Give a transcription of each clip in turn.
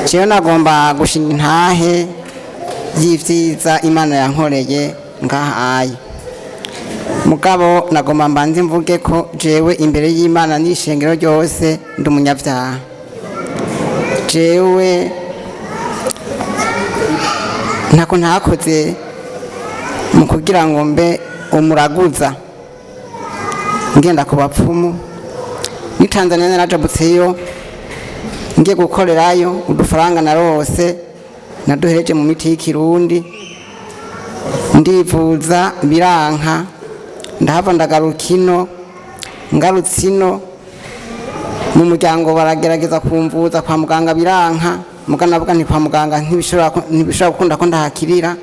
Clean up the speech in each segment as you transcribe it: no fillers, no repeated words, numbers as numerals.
Jewe nagomba gushinga intahe y'ivyiza Imana yankoreye ngaha aye. Mugabo nagomba mbanze mvuge ko jewe imbere y'Imana n'ishengero ryose ndi umunyabyaha. Jewe ntako ntakoze mu kugira ngo mbe umuraguza, ngenda ku bapfumu. Ni Tanzania narajabutseyo ngiye gukorerayo, udufaranga narose naduhereje mu miti y'ikirundi, ndivuza biranka, ndahava ndagaruka ino. Ngarutse ino mu muryango baragerageza kumvuza kwa muganga biranka, muga navuga nti kwa muganga ntibishobora gukunda ko ndahakirira.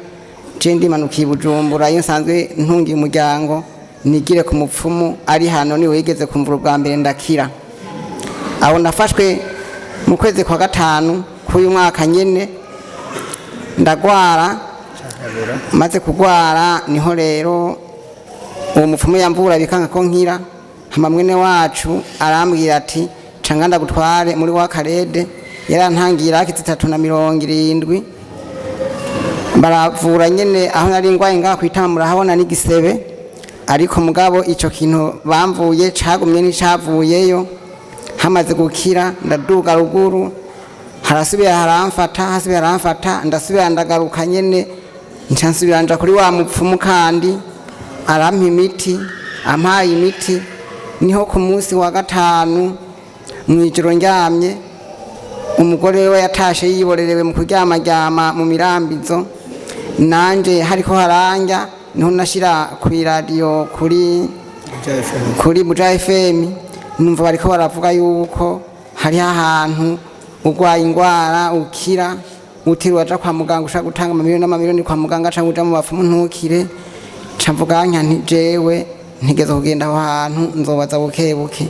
Je ndimanukiye i Bujumbura iyo nsanzwe ntungiye umuryango, nigire ku mupfumu ari hano, niwe wigeze kumvura ubwa mbere ndakira. Aho nafashwe mu kwezi kwa gatanu k'uyu mwaka nyene, ndagwara. Maze kugwara niho rero uwo mupfumu yamvura bikanga ko nkira. Hama mwene wacu arambwira ati: "Canga ndagutware muri wa karede." Yarantangiye iraki 370, baravura nyene aho nari ngwaye ngaha kwitama, murahabona n'igisebe. Ariko mugabo ico kintu bamvuye cagumye nticavuyeyo. Hamaze gukira ndaduga ruguru, harasubira haramfata, hasubira haramfata, ndasubira ndagaruka nyene, nca nsubira nja kuri wa mupfumu kandi arampa imiti. Ampaye imiti niho ku munsi wa gatanu mw'ijoro ndyamye, umugore we yatashe yiborerewe mu kuryamaryama mu mirambizo, nanje hariko haranja, niho nashira ku iradiyo kuri Buja FM, numva bariko baravuga yuko hariho ahantu urwaye ingwara ukira utiriwe aja kwa muganga, ushaka gutanga amamiliyoni n'amamiliyoni kwa muganga canke uja mu bapfumu ntukire. Ca mvuga nka nti jewe ntigeze kugenda aho hantu, nzobaza buke buke.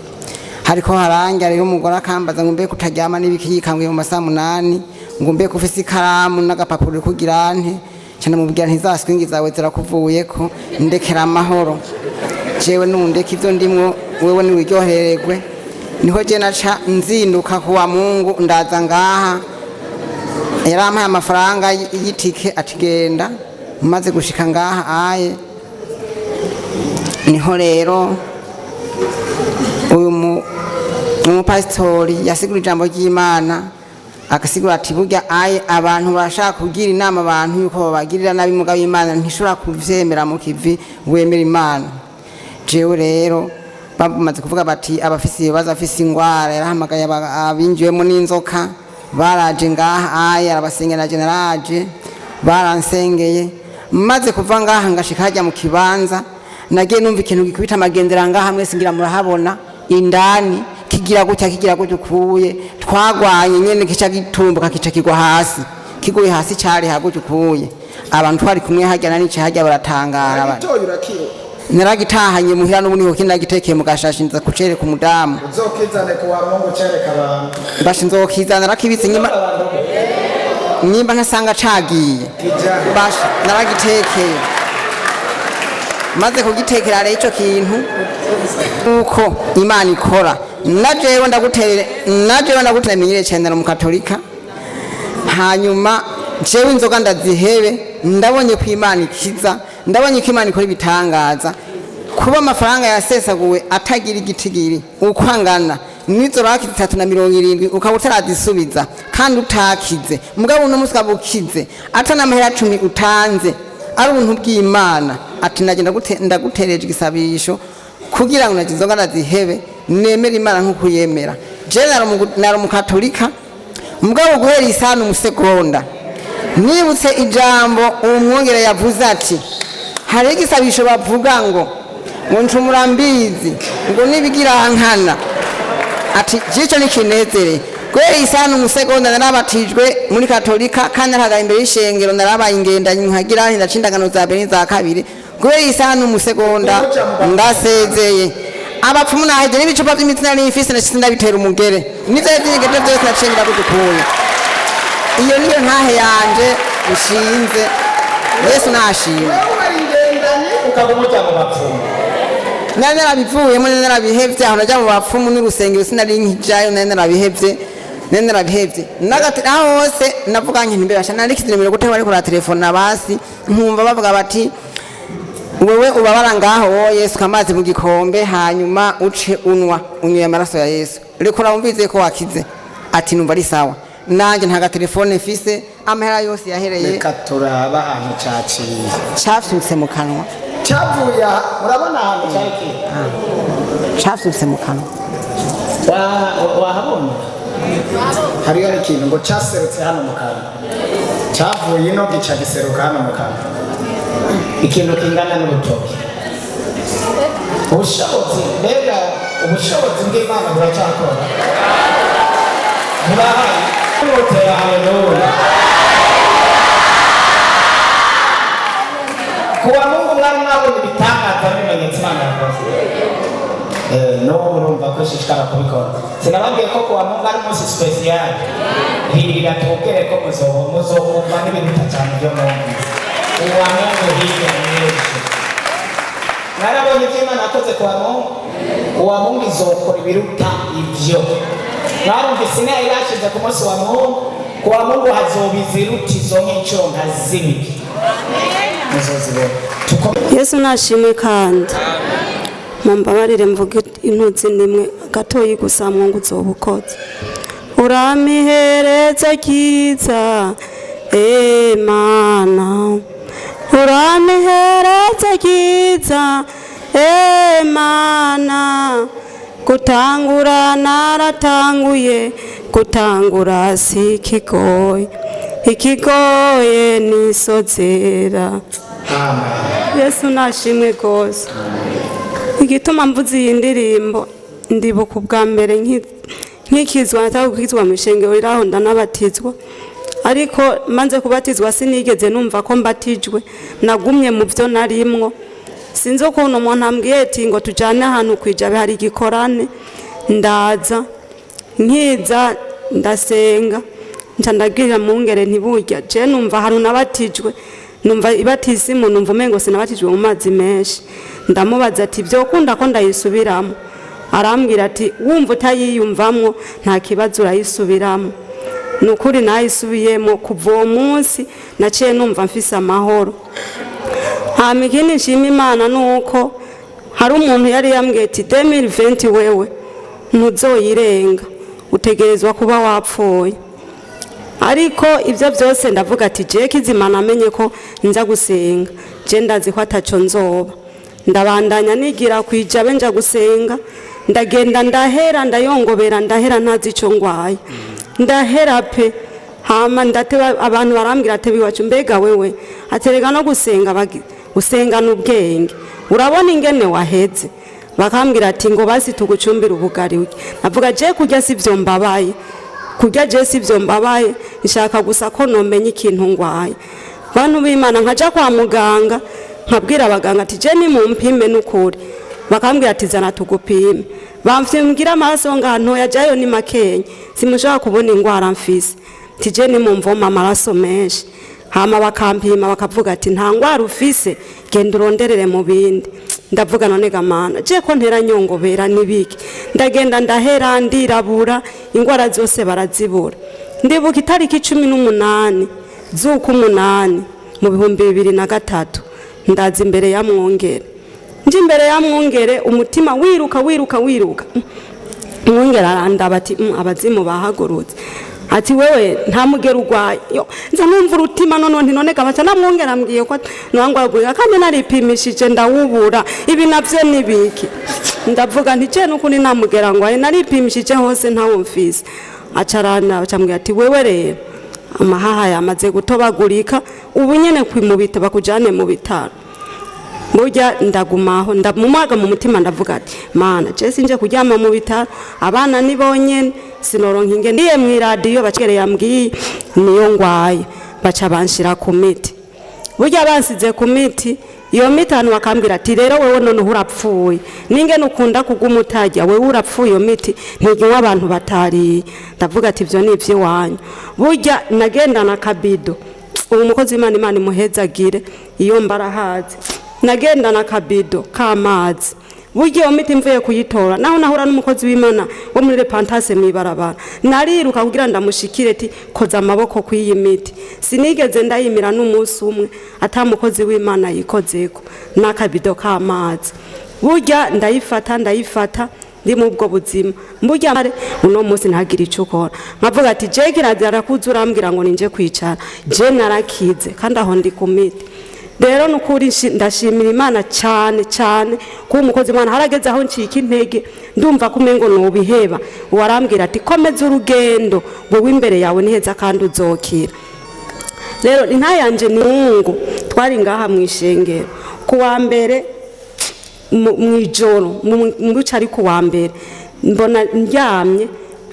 Hariko haranja rero, umugore akambaza ngo: "Mbe kutaryama n'ibiki?" Yikanguye mu masaha 8 ngo: "Mbe ufise ikaramu n'agapapuro uri kugira nte?" Ca ndamubwira nti: "Za swingi zawe zirakuvuyeko, ndekera amahoro, jewe nundeka ivyo ndimwo, wewe niwiryohererwe." Niho je naca nzinduka kuwa Mungu ndaza ngaha. Yarampaye amafaranga y'itike ati: "Genda." Maze gushika ngaha aye, niho rero uyu umupasitori yasigura ijambo ry'Imana, agasigura ati: "Burya aye abantu barashaka kugira inama abantu yuko babagirira nabi, mugabo Imana ntishobora kuvyemera mu kivi wemera Imana." Jewe rero bamaze kuvuga bati abafise ibibazo, afise ingwara, yarahamagaye abinjiwemo n'inzoka, baraje ngaha aye arabasengera, naje naraje baransengeye. Maze kuva ngaha ngashika hajya mu kibanza, nagiye numva ikintu gikubita amagendera ngaha, mwese ngira murahabona indani, kigira gutya, kigira gutya ukuye twagwanye nyene, kica gitumbuka, kica kigwa hasi. Kiguye hasi cari hagutya ukuye. Abantu twari kumwe hajya nanice hajya baratangara. Uragitoye urakira? Naragitahanye muhira, n'ubu niho kindagitekeye mu gashashe, nza kucereka umudamu. Uzokizane ku wa Mungu ucereka abantu. Basha nzokizana, narakibitse nyuma nyimba ntasanga cagiye. Basha naragitekeye. Maze kugitekera rero ico kintu, uko Imana ikora, na jewe ndagutere, na jewe ndagutere. Menyere cyane mu Katolika, hanyuma jewe inzoga ndazihebe. Ndabonye ko Imana ikiza, ndabonye ko Imana ikora ibitangaza. Kuba amafaranga yasesaguwe atagira igitigiri uko angana n'izo raki 370 ukaba utarazisubiza kandi utakize, mugabo uno munsi ukaba ukize ata n'amahera 10 utanze, ari ubuntu bw'Imana. Ati nagenda ndagutereje igisabisho kugira ngo naje inzoga ndazihebe, nemere Imana nk'uko uyemera. Jewe nari umukatolika, mugabo guhera isano umusegonda nibutse ijambo uwo mwongere yavuze ati hariho igisabisho bavuga ngo ncumura mbizi, ngo nibigirankana, ati jico nikinezere. Guhera isano umusegonda narabatijwe muri Katolika kandi narahagaye imbere y'ishengero, narabaye ingendanyi, nkagira ndaca indagano za mbere n'iza kabiri. Guhera isano umusegonda ndasezeye abapfumu, naheze n'ibicupa by'imiti nari mfise, nashitse ndabitera umugere, n'ivyo vyinyegeje vyose naciye ndagudukuye. Iyo niyo ntahe yanje nshinze. Yesu nashimwe. Wewe wari ingendanyi ukaguma uja mu bapfumu? Nari narabivuyemo, nari narabihevye. Aho naja mu bapfumu n'urusengero sinari nkijayo, nari narabihevye. Nene narabihevye nagati aho hose navuga nti ntibasha narikize nimero gute bari kuri telefone basi nkumva bavuga bati wewe ubabara ngaho woye suka amazi mu gikombe hanyuma uce unwa unyweye amaraso ya Yesu, rekura wumvize ko wakize. Ati numva ari sawa, nanjye nta gatelefone mfise, amahera yose yahereye. Reka turaba ahantu caciye. Cafyutse mu kanwa. Cavuye aha, murabona ahantu cari kiri? Cafyutse mu kanwa. Wahabonye hariyo ikintu ngo caserutse hano mu kanwa, cavuye ino gica giseruka hano mu kanwa, ikintu kingana n'urutoki. Ubushobozi, mbega ubushobozi bw'Imana buracyakora, burahari. Mutera haleluya. Kuwa Mungu mwari mwabonye ibitangaza n'ibimenyetso Imana yakoze. N'ubu urumva ko ishishikara kubikora. Sinababwiye ko kuwa Mungu ari umunsi special? Hirira tubwire ko muzokumva n'ibiruta cyane byo mwumvise. Uwa Mungu hirya mwinshi. Mwarabonye ibyo Imana yakoze kuwa Mungu? Uwa Mungu izokora ibiruta ibyo. Mwarumvise intare bashize ku munsi wa Mungu? Kuwa Mungu hazoba iziruta izo nk'incuro nka zibiri. Muzozibona. Yesu nashimwe. Kandi mumbabarire mvuge intuzi nimwe gatoyi gusa. Mwungu uzoba ukoze, uramihereza ryiza, Emana, uramihereza ryiza, Emana. Gutangura naratanguye, gutangura si ikigoye, ikigoye nisozera. Yesu nashimwe rwose. Igituma mvuze iyi ndirimbo, ndibuka ubwa mbere nkikizwa, nataka gukizwa mu ishengero riraho, ndanabatizwa, ariko maze kubatizwa sinigeze numva ko mbatijwe, nagumye mu byo narimwo. Sinzi ukuntu umuntu ambwiye ati ngo tujyane ahantu kwijabe hari igikorane, ndaza, nkiza ndasenga, nca ndabwira mungere ntiburya je numva ahantu nabatijwe, numva ibatisimu, numva umengo sinabatijwe mu mazi menshi. Ndamubaza ati byokunda ko ndayisubiramo? Arambwira ati wumva utayiyumvamwo nta kibazo, urayisubiramo. Ni ukuri nayisubiyemo, kuva uwo munsi naciye numva mfise amahoro. Hama ikindi nshima Imana ni uko hari umuntu yari yambwiye ati 2020 wewe ntuzoyirenga, utegerezwa kuba wapfuye. Ariko ibyo byose ndavuga ati je kizima namenye ko nza gusenga, je ndazi ko ataco nzoba. Ndabandanya nigira kwijabe nja gusenga, ndagenda ndahera, ndayongobera, ndahera ntazi ico ngwaye, ndahera pe. Hama ndateba, abantu barambwira ati iwacu mbega wewe aterega no gusenga usengana ubwenge, urabona ingene waheze. Bakambwira ati ngo basi tugucumbire ubugari urye. Navuga je kurya sivyo mbabaye, kurya je sivyo mbabaye, nshaka gusa ko nomenya ikintu ngwaye. Bantu b'Imana, nkaja kwa muganga, nkabwira abaganga ati je nimumpime n'ukuri. Bakambwira ati zana tugupime. Bamfyimbwira amaraso ngaha ntoya jayo ni makenya, simushobora kubona ingwara mfise, tije nimumvoma amaraso menshi. Hama bakampima bakavuga ati nta ngwara ufise, genda uronderere mu bindi. Ndavuga none gamana je ko ntera nyongobera nibiki? Ndagenda ndahera, ndirabura, ingwara zose barazibura. Ndibuka itariki 18 z'ukumunani mu 2003, ndaza imbere ya mwungere, nje imbere ya mwungere umutima wiruka wiruka wiruka. Mwungere arandaba ati abazimu bahagurutse." Ati wewe nta mugera urwaye. Yo, nza numva urutima none nti none gabaca namwungere ambwiye ko nwangwagurika kandi naripimishije ndawubura, ibi navyo nibiki? Ndavuga nti je nukuri nta mugera ngwaye, naripimishije hose ntawo mfise. Acarana acambwira ati wewe rero amahaha yamaze gutobagurika, ubu nyene kwimubita bakujane mu bitaro. Burya ndagumaho ndamumaga mu mutima, ndavuga ati mana je sinje kuryama mu bitaro, abana ni bonyene, sinoronka inge. Ndiye mu iradiyo bacere yambwiye niyo ngwaye, baca banshira ku miti. Burya bansize ku miti, iyo miti ahantu bakambwira ati rero wewe none urapfuye, ningene ukunda kuguma utarya, wewe urapfuye, iyo miti ntiginywa abantu batariye. Ndavuga ati ivyo ni ivy'iwanyu. Burya nagendana akabido, ubu umukozi w'Imana, Imana imuhezagire, iyo mbarahaze, nagendana akabido k'amazi. Burya iyo miti mvuye kuyitora, naho nahura n'umukozi w'Imana wo muri Repentance mw'ibarabara, nariruka kugira ndamushikire ti koza amaboko kw'iyi miti. Sinigeze ndayimira n'umunsi umwe ata mukozi w'Imana yikozeko n'akabido k'amazi. Burya ndayifata, ndayifata ndi mu bwo buzima. Burya uno munsi ntagira icyo ukora, nkavuga ati je kirazira kuza urambwira ngo ninje kwicara, je narakize kandi aho ndi ku miti. Rero nukuri ndashimira Imana cyane cyane kuba umukozi Imana. Harageze aho ncika intege, ndumva ko umengo nubiheba. Warambwira ati komeza urugendo, wowe imbere yawe ni heza kandi uzokira. Rero inta yanje ni Mungu. Twari ngaha mu ishengero ku wa mbere mw'ijoro, mu ari ku wa mbere, mbona ndyamye,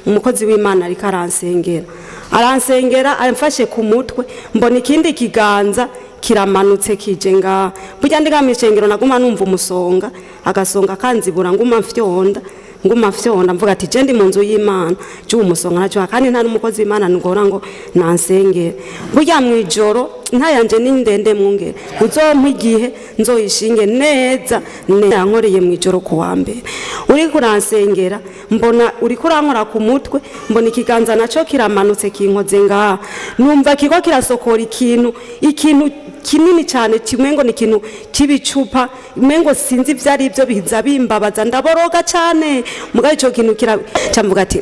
umukozi w'Imana ariko aransengera, aransengera amfashe ku mutwe, mbona ikindi kiganza kiramanutse kije ngaha. Burya ndi mu ishengero naguma numva umusonga, agasonga kanzibura, nguma mfyonda, nguma mfyonda, mvuga ati je ndi mu nzu y'Imana, je umusonga nacyo, kandi nta n'umukozi w'Imana ngora ngo nansengere. Burya mw'ijoro ntayanje ni ndende, mwungere uzompa igihe nzoyishinge neza. Yankoreye mw'ijoro ku wa mbere, uri kuransengera, mbona uri kurankora ku mutwe, mbona ikiganza nacyo kiramanutse kinkoze ngaha, numva kiko kirasokora ikintu, ikintu kinini cyane kimwe ngo ni ikintu cy'ibicupa, umengo sinzi ibyo ari byo, biza bimbabaza, ndaboroga cyane. Mugabo icyo kintu kiracyamvuga ati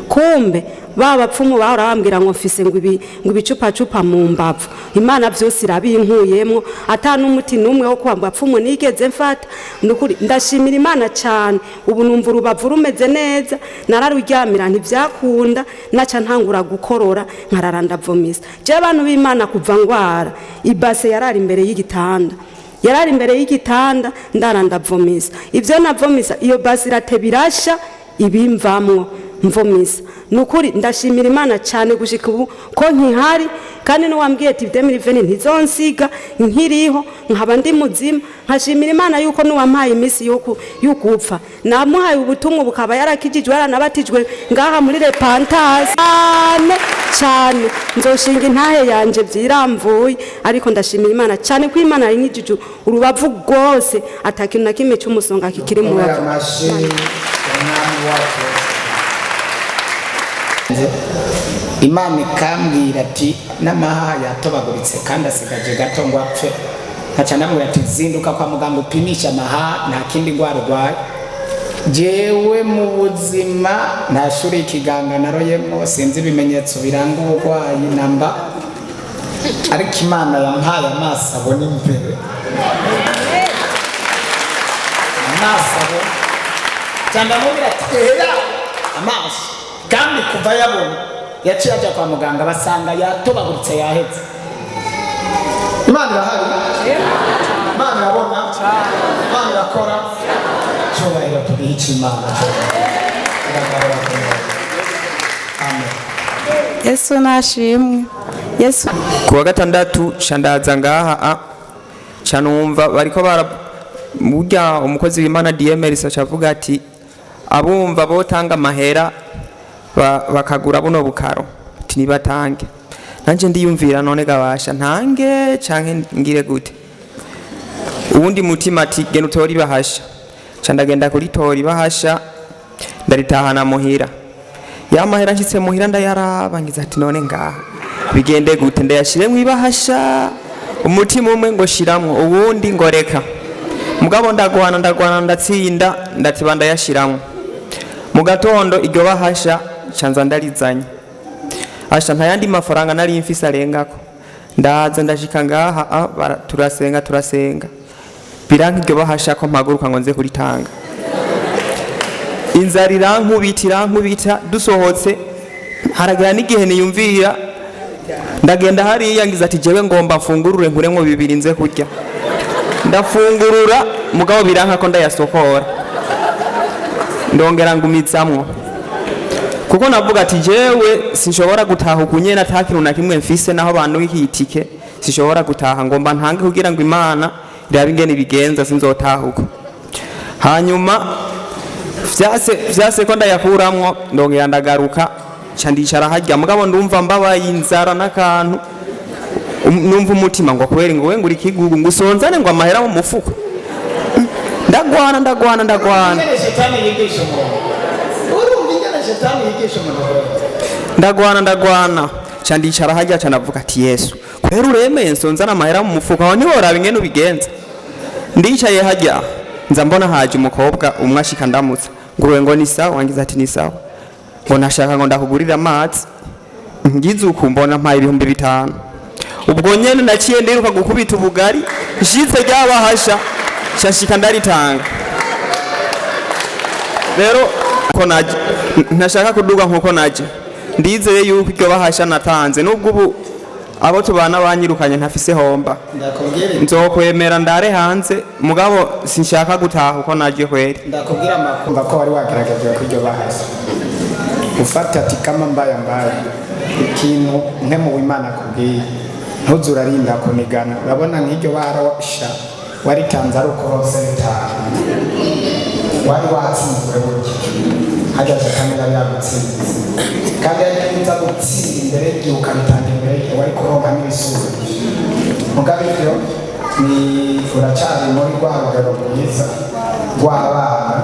kumbe ba bapfumu bahora bambwira ngo mfise ngo ibi, ngo ibicupacupa mu mbavu, Imana byose irabinkuyemwo, ata n'umuti n'umwe wo kwa bapfumu nigeze mfata. Nukuri ndashimira Imana cyane. Ubu numva urubavu rumeze neza, nararuryamira ntibyakunda, naca ntangura gukorora, nkarara ndavomisa. Je abantu b'Imana, kuva ngwara, ibase yarari imbere y'igitanda, yarari imbere y'igitanda, ndara ndavomisa. Ibyo navomisa, iyo base irateba irasha, ibimvamwo mvomisa. Nukuri ndashimira Imana cyane gushika ubu ko nkihari, kandi n'uwambwiye ati 2020 ntizonsiga nkiriho, nkaba ndi muzima. Nkashimira Imana yuko n'uwampaye iminsi y'ukupfa namuhaye ubutumwa, bukaba yarakijijwe, yaranabatijwe ngaha muri Repentance cyane cyane. Nzoshinga intahe yanje byiramvuye, ariko ndashimira Imana cyane ko Imana yinyijije urubavu rwose, atakintu na kimwe cy'umusonga kikiri mu Komera rubavu. Amashyi Umwami wacu. Imana ikambwira ati n'amahaha yatobaguritse kandi asigaje gato ngo apfe, nkaca ndamubwira ati zinduka kwa muganga upimisha amahaha, nta kindi ndwara urwaye. Jewe mu buzima nta shuri ikiganga naroyemwo, sinzi ibimenyetso biranga uburwayi namba, ariko Imana yampaye amaso abona imbere, amaso abona. Ndamubwira ati era amaso, kandi kuva yabona yaciye ajya kwa muganga, basanga yatobaguritse, yahetse. Imana irahari, Imana irabona, Imana irakora. Cyubahiro tugihe Imana. Amen. Yesu nashimwe, Yesu. Kuwa gatandatu ca ndaza ngaha, ca numva bariko bara burya umukozi w'Imana Diemeris acavuga ati abumva botanga amahera bakagura buno bukaro, ati nibatange. Nanje ndiyumvira, none gabasha ntange canke ngire gute? Uwundi mutima ati genda utore ibahasha. Ca ndagenda kuritora ibahasha, ndaritahana muhira. Ya mahera nshitse muhira ndayaraba, ngize ati none ngaha bigende gute, ndayashire mwibahasha? Umutima umwe ngo shiramwo, uwundi ngo reka. Mugabo ndagwana, ndagwana, ndatsinda, ndatiba ndayashiramwo. Mu gatondo iryo bahasha canza ndarizanye, asha nta yandi mafaranga nari mfise arengako. Ndaza ndashika ngaha, turasenga, turasenga, biranka iryo bahasha ko mpaguruka ngo nze kuritanga. Inzara irankubita, irankubita. Dusohotse haragira n'igihe niyumvira, ndagenda hariya, ngize ati jewe ngomba mfungurure nkuremwo bibiri nze kurya. Ndafungurura, mugabo biranka ko ndayasokora, ndongera ngumizamwo, kuko navuga ati jewe sinshobora gutaha uku nyene ata kintu na kimwe mfise, naho bantu itike sinshobora gutaha, ngomba ntange kugira ngo Imana irabe ingene ibigenza, sinzotaha uko. Hanyuma vyase ko ndayakuramwo, ndongera ndagaruka, ca ndicara harya. Mugabo ndumva mbabaye, inzara n'akantu. Numva umutima ngo kubera ngo we ngo uri kigugu, ngo usonzane ngo amahera mu mufuko. Ndagwana, ndagwana, ndagwana. Ingene shetani yigisha umuntu, urumva ingene shetani yigisha umuntu? Ndagwana, ndagwana, ca ndicara harya, ca ndavuga ati: "Yesu, kwera uremeye nsonzana amahera mu mufuka aho, ntiworaba ingene ubigenza." Ndicaye harya, nza mbona haje umukobwa umwe, ashika ndamutsa nguruwe ngo: "Ni sawa?" Wangize ati: "Ni sawa." Ngo: "Nashaka ngo ndakugurira amazi." Ngize uku mbona mpaye 5000. Ubwo nyene naciye ndiruka gukubita ubugari, nshitse ryabahasha nshashika ndaritanga. Rero ko naje ntashaka kuduga nkuko naje, ndizeye yuko iryo bahasha natanze, nubwo ubu abo tubana banyirukanye, ntafise homba. Ndakubwira. Nzokwemera ndare hanze, mugabo sinshaka gutaha uko naje kweri. Ndakubwira amakuru ko wari wagaragaje ko iryo bahasha ufata ati kama mbaya mbaya. Ikintu mwe mu Imana akubwiye, ntuze urarinda kunigana. Urabona nk'iryo barasha waritanze ari uko rose bitanu wari watsinzwe, burya hajya satani yari yagutsinze, kandi yari uza gutsinda imbere y'igihe, ukabitanga imbere y'igihe, wari kuronka n'ibisubizo. Mugabo ibyo ni uracyari muri rwa rugero rwiza rw'abana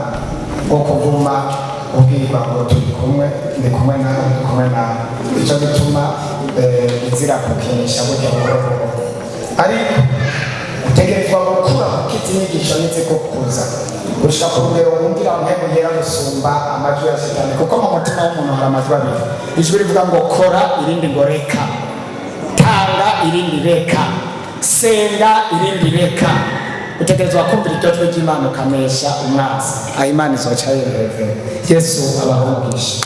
rwo kuguma ubwirwa ngo turi kumwe, ndi kumwe nawe, ndi kumwe nawe. Icyo gituma izira kukinisha burya buhoro buhoro, ariko utegerezwa gukura, kuko izi nyigisho nizigukuza gushika ku rugero wumvira mpemu yera gusumba amajwi ya shetani, kuko mu mutima w'umuntu hari amajwi abiri: ijwi rivuga ngo kora, irindi ngo reka; tanga, irindi reka; senga, irindi reka. Utegerezwa kumvira iryo jwi ry'Imana, ukamesha umwansi aho Imana izoca yerereve. Yesu abaha umugisha.